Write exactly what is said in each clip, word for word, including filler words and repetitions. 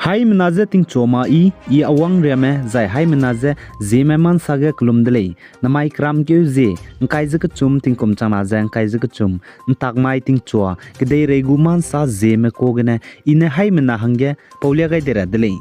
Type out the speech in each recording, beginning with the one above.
Haimena je tingchua ma i, i awang riame, zai haimena je Zeme mansa ge kelum de lei. Namai keramkeu zie, ngkai ze kechum tingkum changna ze ngkai ze kechum, ntak mai tingchua, kedeirei gu mansa Zeme ka gene, i ne haimena hangge paulia gai de ra de lei.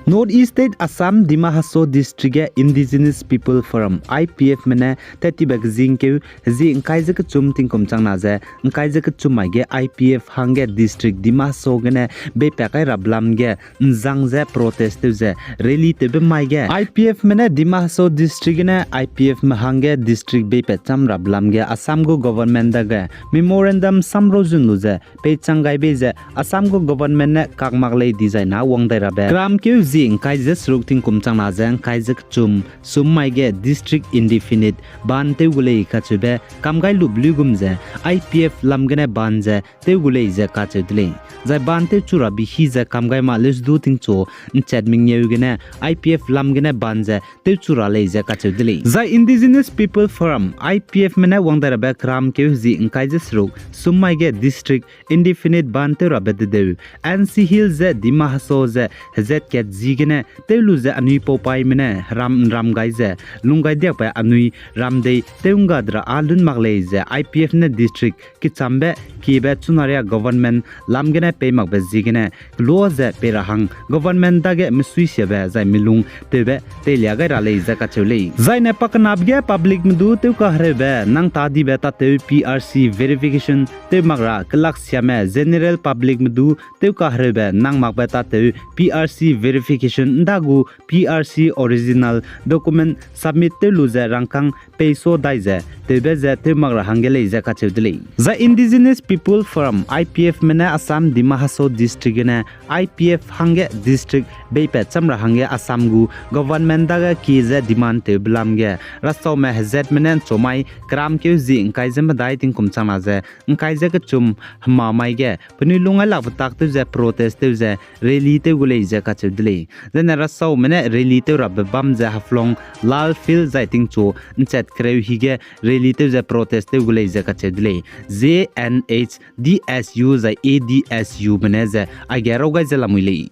North East State Assam Dima Hasao District ge Indigenous People Forum, I P F me ne tat tibe kezingkeu, zie ngkai ze kechum tingkum changna ze ngkai ze kechum mai ge I P F hangge District Dima Hasao gene beipat kai rabe lam ge nzang ze protest tew ze rally tewbe mai ge I P F me ne Dima Hasao District gene I P F me hangge district beipat cham rabe lam ge Assam gu government dage memorandum samrau zun lu ze peichang gai bei ze Assam gu government ne kak mak lei dizai na wang dai rabe keramkeu zie ngkai ze seruk tingkum changna ze ngkai ze kechum sum mai ge district indefinite ban tew gu lei kacheube kam gai lup luigum ze I P F lam gene ban ze tew gu lei ze kacheu de lei. Zai ban tewchu rabe hi ze kam gai ma leusdu tingchu nchat mengeu gene I P F lam gene ban ze tewchu ra lei ze kacheu de lei. Zai Indigenous People Forum, I P F me ne wang dai rabe keramkeu zie ngkai ze seruk sum mai ge district indefinite ban tew rabe dedeu, N C Hills ze Dima Hasao ze hezat kat zi gene tew lu ze anui paupaime ne heram nram gai ze lung gai diakbe anui ram dei tew ngga de ra â lun mak lei ze I P F ne district kechambe kiebe chunaria government lam gene pei makbe ziegene kelua ze pei ra hang government dage mesuisiabe zai milung tewbe teilia gai ra lei ze kacheu lei. Zai ne pakenabe ge publicme du tewkahereube nang tâ dibe tâtew P R C verification tew mak ra kelaksiame general publicme du tewkahereube nang makbe tâtew P R C verification nda gu P R C original document submit tew lu ze rangkâng peiso dai ze tewbe ze tew mak ra hangge lei ze kacheu de lei. Zai Indigenous People Forum, I P F me ne Assam Dima Hasao District gene I P F hangge district beipat cham ra hangge Assam gu government dage kie ze demand tewbe lam ge rasaume hezatme ne nchumai keramkeu zie ngkai ze medai tingkum changna ze ngkai ze kechum hema mai ge penui lung gai lakbe tak tew ze protest tew ze rally tew gu lei ze kacheu de lei. Zene rasaume ne rally tew rabe bam ze Haflong Lal Field zai tingchu nchat kereu hi ge rally tew ze protest tew gu lei ze kacheu de lei. Z N H D S U zai A D S U me ne ze aige rau gai ze lamui lei.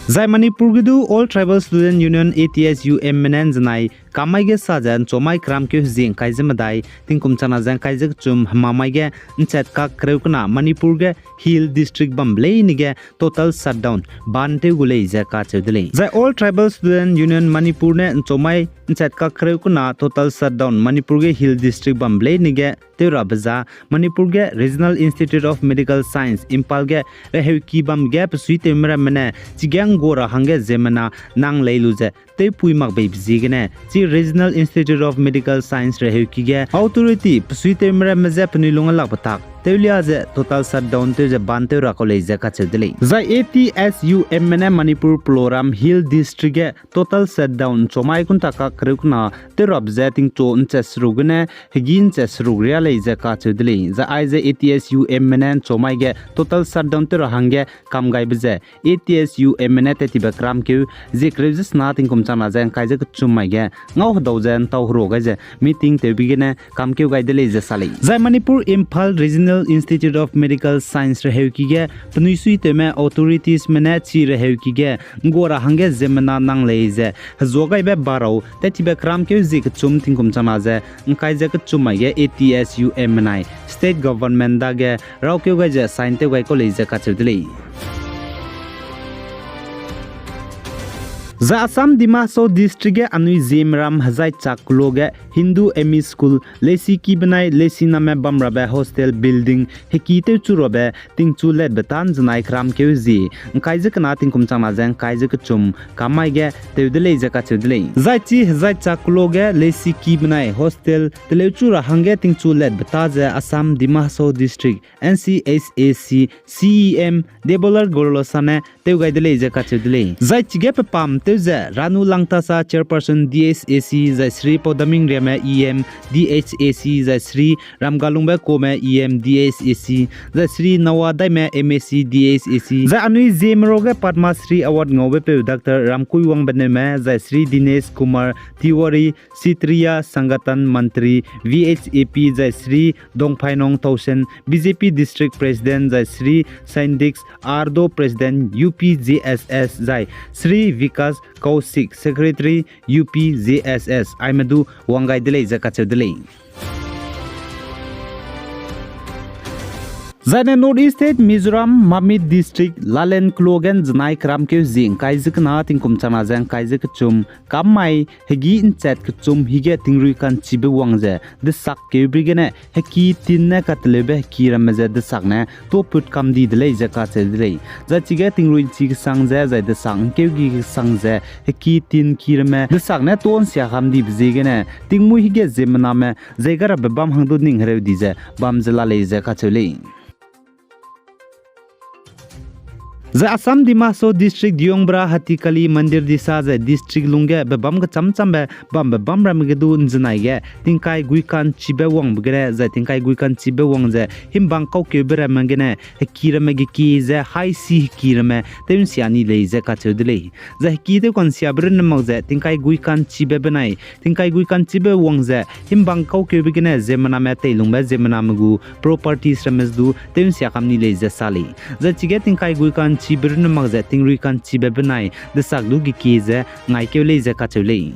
Zai Manipur ge du All Tribal Student Union, A T S U M me ne nzenai kam mai ge sa ze nchumai keramkeu zie ngkai ze medai tingkum changna ze ngkai ze kechum hema mai ge nchat kak kereu kena Manipur ge Hill District bambe leine ge total shutdown ban tew gu lei ze kacheu de lei. Zai All Tribal Student Union Manipur ne nchumai nchat kak kereu kena total shutdown Manipur ge Hill District bambe leine ge tew rabe za Manipur ge Regional Institute of Medical Science Imphal ge reheuki bam ge besuitewme ramme ne chige nggu ra hangge ziemmena nang lei lu ze tewpui mak beibe ziegene chi Regional Institute of Medical Science reheuki ge authority besuitewme ramme je penui lung gai lakbe tak tewlia ze total shutdown tew ze ban tew ra kau lei ze kacheu de lei. Zai A T S U M me ne Manipur Ploram Hill District ge total shutdown nchumai kunta kak kereu kena tew rabe ze tingchu nchat seruk gene hegî nchat seruk ria lei ze kacheu de lei. Zai aize A T S U M me ne nchumai ge total shutdown tew ra hangge kam gaibe ze A T S U M me ne tat tibe keramkeu zie kereu ze sena tingkum changna ze ngkai ze kechum mai ge ngau hedau ze ntau herua gai ze meeting tewbe gene kamkeu gai de lei ze sa lei. Zai Manipur Imphal Regional Institute of Medical Science reheuki ge penui suitewme authoritiesme ne chi reheuki ge nggu ra hangge ziemmena nang lei ze hezua gaibe barau tat tibe keramkeu zie kechum tingkum changna ze ngkai ze kechum mai ge A T S U M me nai state government dage raukeu gai ze sign tew gai kau lei ze kacheu de lei. Zai Assam Dima Hasao District ge anui Zeme ram hezai chak kelo ge Hindu M E School leisiki benai leisiname bam rabe hostel building heki tewchu rabe tingchu letbe ta nzenai keramkeu zie ngkai ze kena tingkum changna ze ngkai ze kechum kam mai ge tew de lei ze kacheu de lei. Zai chi hezai chak kelo ge leisiki benai hostel teleuchu ra hangge tingchu letbe ta ze Assam Dima Hasao District N C H A C C E M Debolal Gorlosa ne tew gai de lei ze kacheu de lei. Zai chige pepam tew ze Ranu Langthasa chairperson D H A C zai Shri Paudaming Riam E M D H A C, zai Shri Ramgalungbe Kome E M D H A C, zai Shri Nawadaime M A C D H A C, zai anui Zeme ruage Padma Shri Award ngaube peu Doctor Ramkuiwangbe Neume, zai Shri Dinesh Kumar Tiwari, Kshatriya Sangathan Mantri, V H A P, zai Shri Dongphainong Tausen, B J P District President, zai Shri Saindiks Ardo, President, U P J S S, zai Shri Vikas Kaushik, Secretary, U P J S S, aime du wang gai de lei ze kacheu de lei. Zaine North East State Mizoram, Mamit District, Lalen Klo ge ’nzenai keramkeu zie ’ngkai ze kena tingkum changna ze ’ngkai ze kechum, kam mai hegî ’nchat kechum hige tingrui ka'nchibe wang ze desakkeube gene heki tin ne kateleube heki ramme ze desakne tuâ put kam di de lei ze kacheu de lei. Zai chige tingrui ’nchi kesang ze, zai desak ’ngkeu gi kesang ze heki tin ki ramme desakne tuâ ’nsia kam dibe ziegene tingmuî hige ziemmename zeigarabe bam hang du ning hereu di ze bam ze la lei ze kacheu lei. Zai Assam Dima Hasao District Diyungbra Hatikali Mandir Disa zai district lungge bebâm kechâm châmbe bambe bam ramme ge du ’nzenai ge tingkai gui ka'nchibe wangbe gene, zai tingkai gui ka'nchibe wang ze himbang kaukeube ramme gene heki ramme gekie ze haisi heki ramme tew ’nsia ni lei ze kacheu de lei. Zai heki tew ka'nsiabe runne mak ze tingkai gui ka'nchibe benai tingkai gui ka'nchibe wang ze himbang kaukeube gene ziemmename teilungbe ziemmename gu properties ramme du tew ’nsia kam ni lei ze sa lei. Zai chige tingkai gui ka'nchibe runne mak ze tingrui ka'nchibe benai desak du gekie ze ngaikeu lei ze kacheu lei.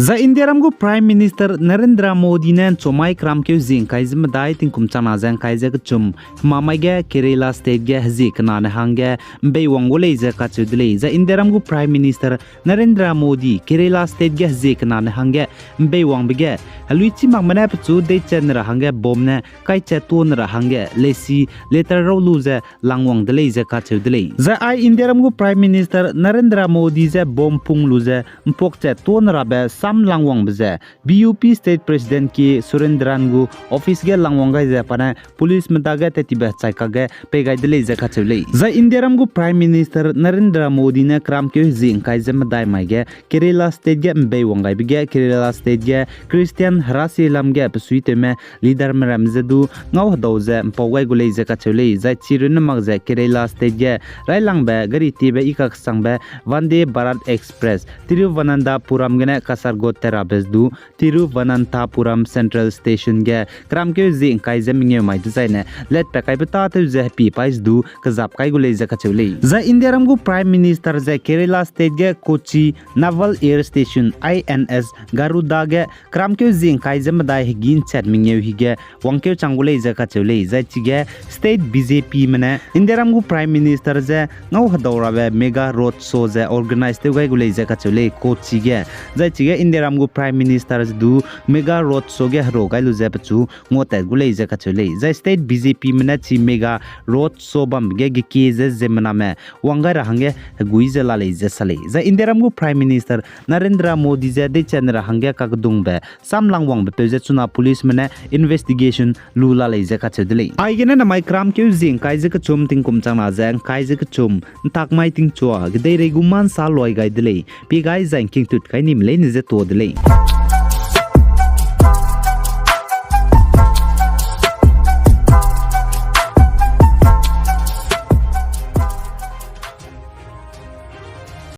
Zai Indiaram gu Prime Minister Narendra Modi ne ’nchomai keramkeu zie ’ngkai ze medai tingkum changna ze ’ngkai ze kechum, hemamai ge Kerala State ge hezie kenane hangge ’mbeiwang gu lei ze kacheu de lei. Zai Indiaram gu Prime Minister Narendra Modi Kerala State ge hezie kenane hangge ’mbeiwangbe ge heluichi makme ne pechu deichat ne ra hangge bomb ne kaichat tuâ ne ra hangge leisi letter rau lu ze langwang de lei ze kacheu de lei. Zai ai Indiaram gu Prime Minister Narendra Modi ze bomb pung lu ze ’mpuakchat tuâ ne rabe sam langwangbe ze B U P State President K Surendran gu office ge langwang gai ze pa ne policeme dage tat tibe chai kakge pei gai de lei ze kacheu lei. Zai Indiaram gu Prime Minister Narendra Modi ne keramkeu hezie ’ngkai ze medai mai ge Kerala State ge ’mbeiwang gaibe ge Kerala State ge Christian herasie lam ge besuitewme leaderme ramme ze du ngau hedau ze ’mpau gai gu lei ze kacheu lei. Zai chirunne mak ze Kerala State ge railangbe gari tiebe i kaksangbe Vande Bharat Express Thiruvananthapuram gene Kasaragod tat rabe du Thiruvananthapuram Central Station ge keramkeu zie ’ngkai ze mengeu mai dezaine letpat kaibe tâtew ze hepie paî ze du kezap kai gu lei ze kacheu lei. Zai Indiaram gu Prime Minister ze Kerala State ge Kochi Naval Air Station, I N S Garuda ge keramkeu zie ’ngkai ze medai hegî ’nchat mengeu hige wangkeu chang gu lei ze kacheu lei. Zai chige State B J Pme ne Indiaram gu Prime Minister ze ngau hedau rabe Mega Road Show ze organize tew gai gu lei ze kacheu lei Kochi ge. Zai chige Indiaram gu Prime Minister du Mega Road Show ge hero gai lu ze pechu nguatat gu lei ze kacheu lei. Zai State B J Pme ne chi Mega Road Show bambe ge gekie ze ziemmename wang gai ra hangge hegui ze la lei ze sa lei. Zai Indiaram gu Prime Minister Narendra Modi ze deichat ne ra hangge kakdungbe sam langwangbe peu ze chuna policeme ne investigation lu la lei ze kacheu de lei. Aigene namai keramkeu zie ’ngkai ze kechum tingkum changna ze ’ngkai ze kechum ’ntak mai tingchua kedeirei gu ma ’nsa luai gai de lei. Pie gai zai ’ngkingtut kai nime leine ze tuâ de lei.